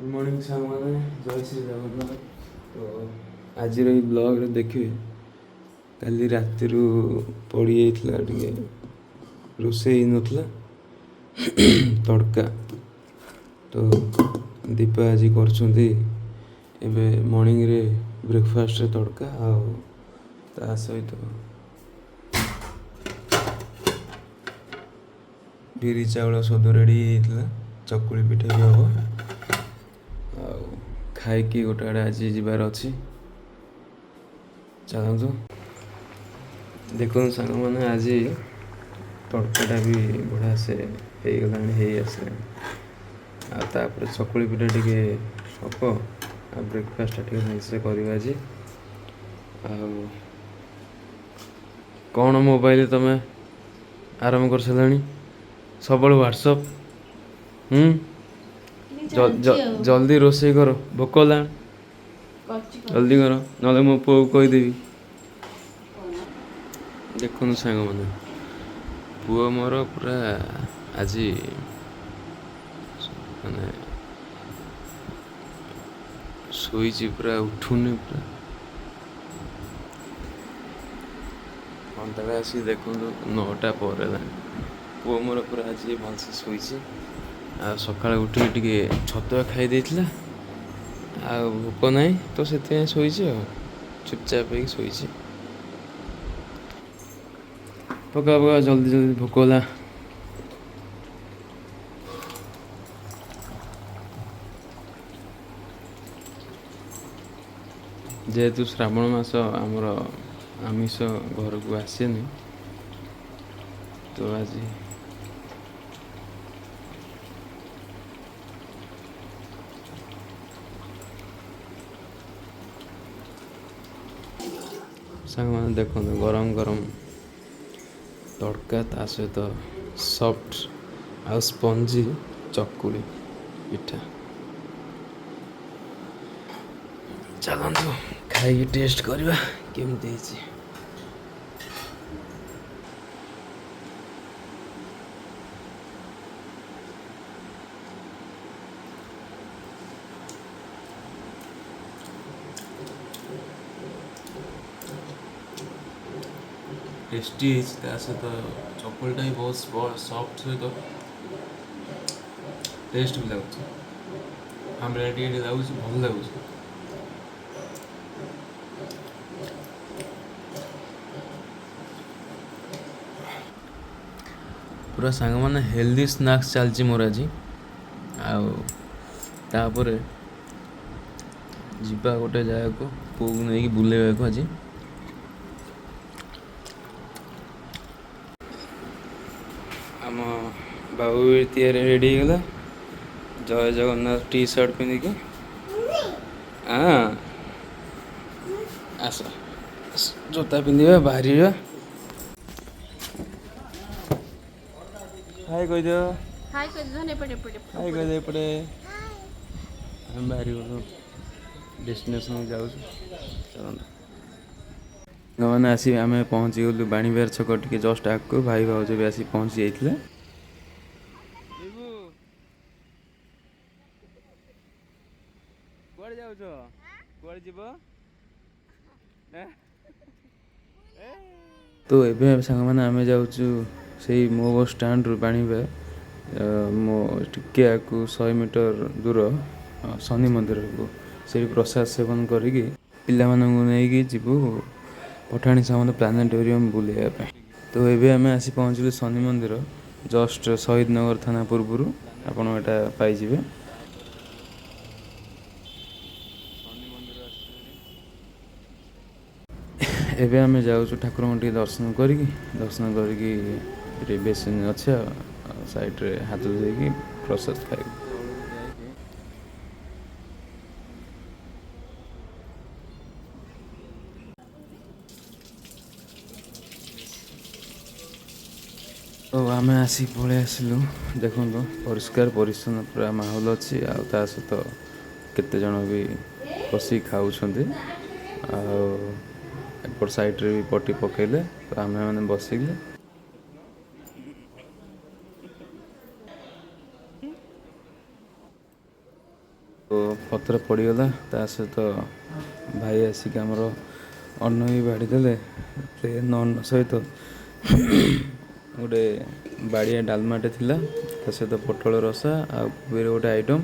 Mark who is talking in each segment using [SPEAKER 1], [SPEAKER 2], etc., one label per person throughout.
[SPEAKER 1] Good morning ସାଙ୍ଗମାନେ, ଜୟ ଶ୍ରୀ ଜଗନ୍ନାଥ। ତ ଆଜିର ଏଇ ବ୍ଲଗ୍ରେ ଦେଖିବେ, କାଲି ରାତିରୁ ପଡ଼ିଯାଇଥିଲା ଟିକେ, ରୋଷେଇ ହେଇନଥିଲା ତଡ଼କା। ତ ଦୀପା ଆଜି କରୁଛନ୍ତି ଏବେ ମର୍ଣ୍ଣିଂରେ ବ୍ରେକଫାଷ୍ଟରେ ତଡ଼କା, ଆଉ ତା ସହିତ ବିରି ଚାଉଳ ସୋଦୁଅ ରେଡ଼ି ହେଇଯାଇଥିଲା, ଚକୁଳି ପିଠା ବି ହେବ। ଆଉ ଖାଇକି ଗୋଟେ ଆଡ଼େ ଆଜି ଯିବାର ଅଛି, ଚାଲନ୍ତୁ। ଦେଖନ୍ତୁ ସାଙ୍ଗମାନେ, ଆଜି ତଡ଼କାଟା ବି ବଢ଼ିଆ ସେ ହେଇଗଲାଣି, ହେଇ ଆସିଲାଣି। ଆଉ ତାପରେ ଚକୁଳି ପିଠା ଟିକେ ହେବ, ଆଉ ବ୍ରେକଫାଷ୍ଟଟା ଟିକେ ଭଲସେ କରିବା ଆଜି। ଆଉ କ'ଣ ମୋବାଇଲ ତମେ ଆରମ୍ଭ କରିସାରିଲାଣି? ସବୁବେଳେ ହ୍ୱାଟ୍ସଅପ୍। ଜଲ୍ଦି ରୋଷେଇ କର, ଭୋକ ହେଲାଣି, ଜଲ୍ଦି କର, ନହେଲେ ମୋ ପୁଅକୁ କହିଦେବି। ଦେଖନ୍ତୁ ସାଙ୍ଗମାନେ, ପୁଅ ମୋର ପୁରା ଆଜି ମାନେ ଶୋଇଛି ପୁରା, ଉଠୁନି ପୁରା। ଘଣ୍ଟାରେ ଆସିକି ଦେଖନ୍ତୁ 9ଟା ପରେ ହେଲାଣି। ପୁଅ ମୋର ପୁରା ଆଜି ଭଲସେ ଶୋଇଛି। ଆଉ ସକାଳେ ଉଠିକି ଟିକେ ଛତୁଆ ଖାଇ ଦେଇଥିଲା, ଆଉ ଭୋକ ନାହିଁ ତ ସେଥିପାଇଁ ଶୋଇଛି, ଆଉ ଚୁପଚାପ ହେଇକି ଶୋଇଛି। ପକା ପକା, ଜଲ୍ଦି ଜଲ୍ଦି, ଭୋକ ହେଲା। ଯେହେତୁ ଶ୍ରାବଣ ମାସ, ଆମର ଆମିଷ ଘରକୁ ଆସେନି, ତ ଆଜି ସାଙ୍ଗମାନେ ଦେଖନ୍ତୁ, ଗରମ ଗରମ ତଡ଼କା, ତା ସହିତ ସଫ୍ଟ ଆଉ ସ୍ପଞ୍ଜି ଚକୁଳି ପିଠା। ଚାଲନ୍ତୁ ଖାଇକି ଟେଷ୍ଟ କରିବା କେମିତି ହେଇଛି। ଟେଷ୍ଟି ହେଇଛି, ତା ସହିତ ଚକୁଳିଟା ବି ବହୁତ ସଫ୍ଟ ସହିତ ଟେଷ୍ଟ ବି ଲାଗୁଛି, ଆମ୍ବିଳା ଟିକେ ଟିକେ ଲାଗୁଛି, ଭଲ ଲାଗୁଛି। ପୁରା ସାଙ୍ଗମାନେ ହେଲ୍ଦି ସ୍ନାକ୍ସ ଚାଲିଛି ମୋର ଆଜି। ଆଉ ତାପରେ ଯିବା ଗୋଟେ ଜାଗାକୁ ପୁଅକୁ ନେଇକି ବୁଲେଇବାକୁ ଆଜି। ଆମ ବାବୁ ବି ତିଆରି ରେଡ଼ି ହେଇଗଲା, ଜୟ ଜଗନ୍ନାଥ ଟି ସାର୍ଟ ପିନ୍ଧିକି। ହଁ, ଆସ, ଜୋତା ପିନ୍ଧିବା, ବାହାରିବା। ହାଇ କହିଦିଅ।
[SPEAKER 2] ହାଇ କହିଦିଅ, ଏପଟେ ଏପଟେ।
[SPEAKER 1] ହାଇ କହିଦିଅ ଏପଟେ। ଆମେ ବାହାରି ଗଲୁ, ଡେଷ୍ଟିନେସନକୁ ଯାଉଛୁ, ଚାଲନ୍ତୁ। ସାଙ୍ଗମାନେ, ଆସି ଆମେ ପହଞ୍ଚିଗଲୁ ବାଣୀବିହାର ଛକ ଟିକେ ଜଷ୍ଟ ଆଗକୁ। ଭାଇ ଭାଉଜ ବି ଆସି ପହଞ୍ଚି ଯାଇଥିଲେ। କୁଆଡ଼େ ଯାଉଛ? କୁଆଡ଼େ ଯିବ? ତ ଏବେ ସାଙ୍ଗମାନେ ଆମେ ଯାଉଛୁ ସେଇ ମୋ ବସ୍ ଷ୍ଟାଣ୍ଡରୁ ବାଣୀବିହାର ମୋ ଟିକେ ଆଗକୁ 100 ମିଟର ଦୂର ଶନି ମନ୍ଦିରକୁ। ସେଇଠି ପ୍ରସାଦ ସେବନ କରିକି ପିଲାମାନଙ୍କୁ ନେଇକି ଯିବୁ ପଠାଣି ସାମନ୍ତ ପ୍ଲାନେଟୋରିୟମ୍ ବୁଲିବା ପାଇଁ। ତ ଏବେ ଆମେ ଆସି ପହଞ୍ଚିଲୁ ଶନି ମନ୍ଦିର, ଜଷ୍ଟ ଶହୀଦ ନଗର ଥାନା ପୂର୍ବରୁ ଆପଣ ଏଇଟା ପାଇଯିବେ। ଏବେ ଆମେ ଯାଉଛୁ ଠାକୁରଙ୍କୁ ଟିକେ ଦର୍ଶନ କରିକି ଏଠି ବେସିନ୍ ଅଛି, ଆଉ ସାଇଡ଼୍ରେ ହାତ ଧୋଇକି ପ୍ରସାଦ ଖାଇବୁ। ତ ଆମେ ଆସି ପଳେଇ ଆସିଲୁ। ଦେଖନ୍ତୁ, ପରିଷ୍କାର ପରିଚ୍ଛନ୍ନ ପୁରା ମାହୋଲ ଅଛି, ଆଉ ତା ସହିତ କେତେ ଜଣ ବି ବସିକି ଖାଉଛନ୍ତି, ଆଉ ଏପଟ ସାଇଡ଼୍ରେ ବି ପଟି ପକେଇଲେ, ତ ଆମେମାନେ ବସିକି ତ ପତ୍ର ପଡ଼ିଗଲା। ତା ସହିତ ଭାଇ ଆସିକି ଆମର ଅନ୍ନ ବି ବାଢ଼ିଦେଲେ। ପ୍ଲେନ୍ ଅନ୍ନ ସହିତ ଗୋଟେ ବାଡ଼ିଆ ଡାଲମାଟେ ଥିଲା, ତା ସହିତ ପୋଟଳ ରସା ଆଉ କୋବିର ଗୋଟେ ଆଇଟମ୍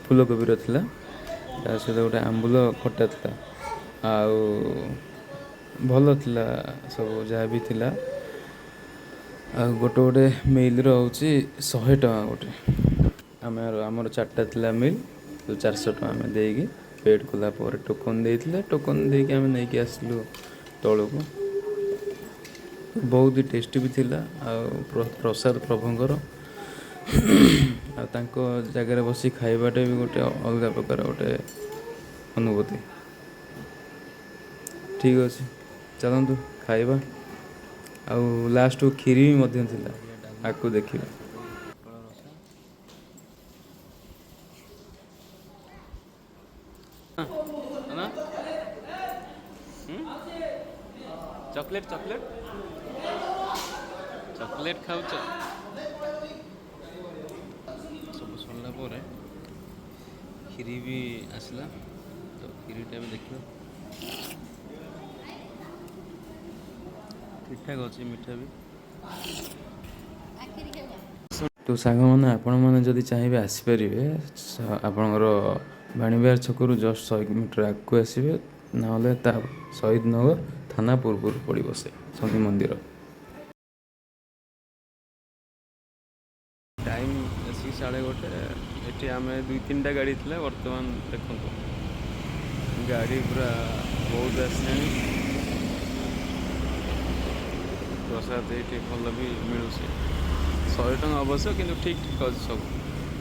[SPEAKER 1] ଫୁଲକୋବିର ଥିଲା, ତା ସହିତ ଗୋଟେ ଆମ୍ବୁଲ ଖଟା ଥିଲା। ଆଉ ଭଲ ଥିଲା ସବୁ ଯାହା ବି ଥିଲା। ଆଉ ଗୋଟେ ଗୋଟେ ମିଲ୍ର ହେଉଛି 100 ଟଙ୍କା ଗୋଟେ। ଆମେ ଆମର ଚାରିଟା ଥିଲା ମିଲ୍, ତ 400 ଟଙ୍କା ଆମେ ଦେଇକି ପେଡ଼୍ କଲା ପରେ ଟୋକନ୍ ଦେଇଥିଲେ। ଟୋକନ୍ ଦେଇକି ଆମେ ନେଇକି ଆସିଲୁ ତଳକୁ। ବହୁତ ଟେଷ୍ଟି ବି ଥିଲା ଆଉ ପ୍ରସାଦ ପ୍ରଭୁଙ୍କର ଆଉ ତାଙ୍କ ଜାଗାରେ ବସି ଖାଇବାଟା ବି ଗୋଟେ ଅଲଗା ପ୍ରକାର ଗୋଟେ ଅନୁଭୂତି। ଠିକ୍ ଅଛି, ଚାଲନ୍ତୁ ଖାଇବା। ଆଉ ଲାଷ୍ଟକୁ କ୍ଷୀରି ବି ମଧ୍ୟ ଥିଲା, ଆକୁ ଦେଖିବା। ଚକୋଲେଟ୍, ଚକୋଲେଟ୍, ଚକୋଲେଟ୍ ଖାଉଛ? ସବୁ ସରିଲା ପରେ କ୍ଷୀରି ବି ଆସିଲା, ତ କ୍ଷୀରିଟା ବି ଦେଖିବା। ଠିକ୍ଠାକ୍ ଅଛି, ମିଠା ବି। ତ ସାଙ୍ଗମାନେ, ଆପଣମାନେ ଯଦି ଚାହିଁବେ ଆସିପାରିବେ। ଆପଣଙ୍କର ବାଣୀବିହାର ଛକରୁ ଜଷ୍ଟ 100 ମିଟର ଆଗକୁ ଆସିବେ, ନହେଲେ ତା ଶହୀଦ ନଗର ଥାନା ପୂର୍ବରୁ ପଡ଼ିବ ସେ ଶନି ମନ୍ଦିର। ଟାଇମ୍ ଆସିକି 1:30। ଏଠି ଆମେ ଦୁଇ ତିନିଟା ଗାଡ଼ି ଥିଲା। ବର୍ତ୍ତମାନ ଦେଖନ୍ତୁ, ଗାଡ଼ି ପୁରା ବହୁତ ଆସିଲାଣି। ପ୍ରସାଦ ଏଇଠି ଭଲ ବି ମିଳୁଛି। 100 ଟଙ୍କା ଅବଶ୍ୟ, କିନ୍ତୁ ଠିକ୍ ଠିକ୍ ଅଛି ସବୁ।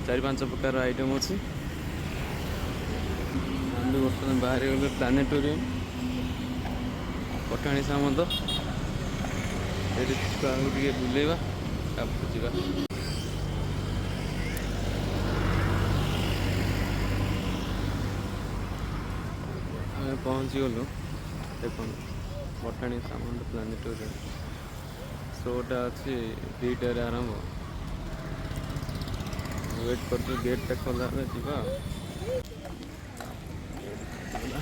[SPEAKER 1] ଚାରି ପାଞ୍ଚ ପ୍ରକାର ଆଇଟମ୍ ଅଛି। ଆମେ ବି ବର୍ତ୍ତମାନ ବାହାରି ଗଲୁ ପ୍ଲାନେଟୋରିୟମ୍, ପଠାଣି ସାମନ୍ତ। ଏଠି ଛୁଆଙ୍କୁ ଟିକେ ବୁଲେଇବା, ତାପରେ ଯିବା। ଆମେ ପହଞ୍ଚିଗଲୁ। ଦେଖନ୍ତୁ, ପଠାଣି ସାମନ୍ତ ପ୍ଲାନେଟୋରିୟମ୍। ଶୋଟା ଅଛି 2ଟାରେ ଆରମ୍ଭ। ୱେଟ୍ କରୁଛୁ, ଗେଟ୍ଟା ଖୋଲା ହେଲେ ଯିବା। ଆଉ ଗେଟ୍ ଖୋଲିଗଲା।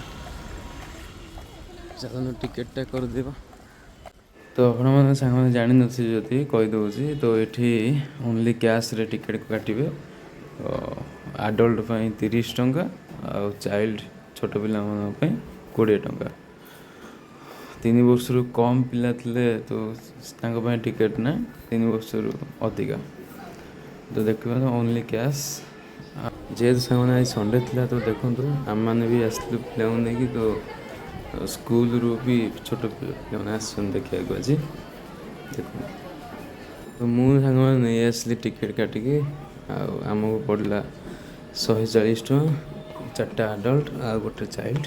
[SPEAKER 1] ଚାଲନ୍ତୁ, ଟିକେଟଟା କରିଦେବା। ତ ଆପଣମାନେ ସାଙ୍ଗମାନେ ଜାଣିନଥିବେ ଯଦି କହିଦେଉଛି, ତ ଏଠି ଓନ୍ଲି କ୍ୟାସ୍ରେ ଟିକେଟ୍ କାଟିବେ। ତ ଆଡ଼ଲ୍ଟ ପାଇଁ 30 ଟଙ୍କା ଆଉ ଚାଇଲ୍ଡ ଛୋଟ ପିଲାମାନଙ୍କ ପାଇଁ 20 ଟଙ୍କା। 3 ବର୍ଷରୁ କମ୍ ପିଲା ଥିଲେ ତ ତାଙ୍କ ପାଇଁ ଟିକେଟ୍ ନାହିଁ, 3 ବର୍ଷରୁ ଅଧିକା। ତ ଦେଖିବା, ଓନ୍ଲି କ୍ୟାସ୍। ଯେହେତୁ ସାଙ୍ଗମାନେ ଆଜି ସଣ୍ଡେ ଥିଲା, ତ ଦେଖନ୍ତୁ, ଆମେମାନେ ବି ଆସିଥିଲୁ ପିଲାଙ୍କୁ ନେଇକି। ତ ସ୍କୁଲରୁ ବି ଛୋଟ ପିଲାମାନେ ଆସିଛନ୍ତି ଦେଖିବାକୁ ଆଜି। ଦେଖନ୍ତୁ, ତ ମୁଁ ସାଙ୍ଗମାନେ ନେଇ ଆସିଲି ଟିକେଟ୍ କାଟିକି ଆଉ ଆମକୁ ପଡ଼ିଲା 140 ଟଙ୍କା, ଚାରିଟା ଆଡ଼ଲ୍ଟ ଆଉ ଗୋଟେ ଚାଇଲ୍ଡ।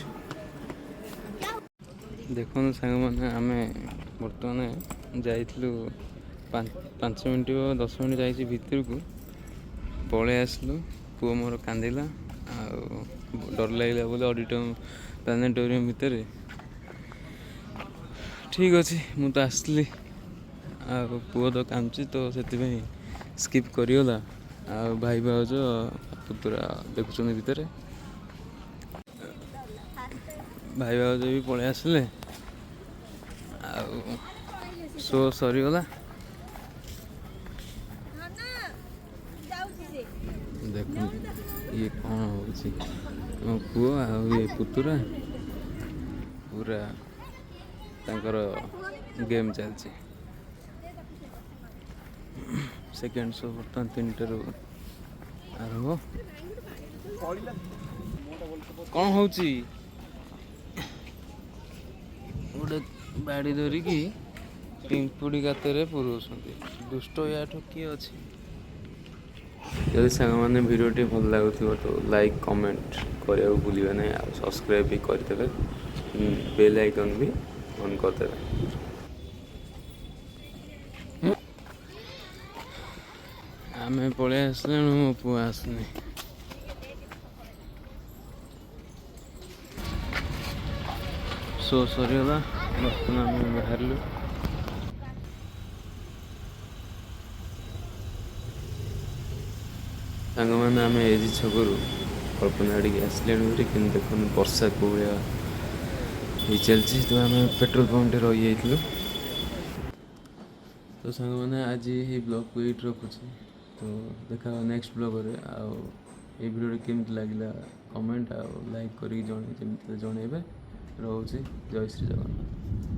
[SPEAKER 1] ଦେଖନ୍ତୁ ସାଙ୍ଗମାନେ, ଆମେ ବର୍ତ୍ତମାନ ଯାଇଥିଲୁ, 5 ମିନିଟ୍ 10 ମିନିଟ୍ ଯାଇଛି ଭିତରକୁ, ପଳେଇ ଆସିଲୁ। ପୁଅ ମୋର କାନ୍ଦିଲା ଆଉ ଡର ଲାଗିଲା ବୋଲି ଅଡ଼ିଟୋରିୟମ୍, ପ୍ଲାନେଟୋରିୟମ୍ ଭିତରେ। ଠିକ୍ ଅଛି, ମୁଁ ତ ଆସିଲି ଆଉ ପୁଅ ତ କାନ୍ଦୁଛି, ତ ସେଥିପାଇଁ ସ୍କିପ୍ କରିଗଲା। ଆଉ ଭାଇ ଭାଉଜ ପୁତୁରା ଦେଖୁଛନ୍ତି ଭିତରେ। ଭାଇ ଭାଉଜ ବି ପଳେଇ ଆସିଲେ ଆଉ ଶୋ ସରିଗଲା। ଦେଖନ୍ତୁ, ଇଏ କ'ଣ ହେଉଛି। ମୋ ପୁଅ ଆଉ ଇଏ ପୁତୁରା ପୁରା ତାଙ୍କର ଗେମ୍ ଚାଲିଛି। ସେକେଣ୍ଡ ଶୋ ବର୍ତ୍ତମାନ 3ଟାରୁ ଆରମ୍ଭ। କ'ଣ ହେଉଛି? ଗୋଟେ ବାଡ଼ି ଧରିକି ପିମ୍ପୁଡ଼ି ଗାତରେ ପୁରଉଛନ୍ତି। ଦୁଷ୍ଟ ୟାଠୁ କିଏ ଅଛି? ଯଦି ସାଙ୍ଗମାନେ ଭିଡ଼ିଓଟି ଭଲ ଲାଗୁଥିବ, ତ ଲାଇକ୍ କମେଣ୍ଟ କରିବାକୁ ଭୁଲିବେ ନାହିଁ ଆଉ ସବସ୍କ୍ରାଇବ୍ ବି କରିଦେବେ, ବେଲ୍ ଆଇକନ୍ ବି ଅନ୍ କରିଦେବେ। ଆମେ ପଳେଇ ଆସିଲାଣୁ, ମୋ ପୁଅ ଆସୁନି। ଶୋ ସରିଗଲା, ବର୍ତ୍ତମାନ ଆମେ ବାହାରିଲୁ। ସାଙ୍ଗମାନେ, ଆମେ ଏଜି ଛକରୁ କଳ୍ପନା ଆଡ଼ିକି ଆସିଲେଣି ବୋଲି, କିନ୍ତୁ ଦେଖନ୍ତୁ ବର୍ଷା କେଉଁ ଭଳିଆ ହେଇ ଚାଲିଛି। ତ ଆମେ ପେଟ୍ରୋଲ ପମ୍ପରେ ରହିଯାଇଥିଲୁ। ତ ସାଙ୍ଗମାନେ, ଆଜି ଏଇ ବ୍ଲଗ୍କୁ ଏଇଠି ରଖୁଛି। ତ ଦେଖା ହେବ ନେକ୍ସଟ ବ୍ଲଗ୍ରେ। ଆଉ ଏଇ ଭିଡ଼ିଓଟି କେମିତି ଲାଗିଲା, କମେଣ୍ଟ ଆଉ ଲାଇକ୍ କରିକି ଜଣେଇ ଯେମିତି ଜଣେଇବେ। ରହୁଛି, ଜୟ ଶ୍ରୀ ଜଗନ୍ନାଥ।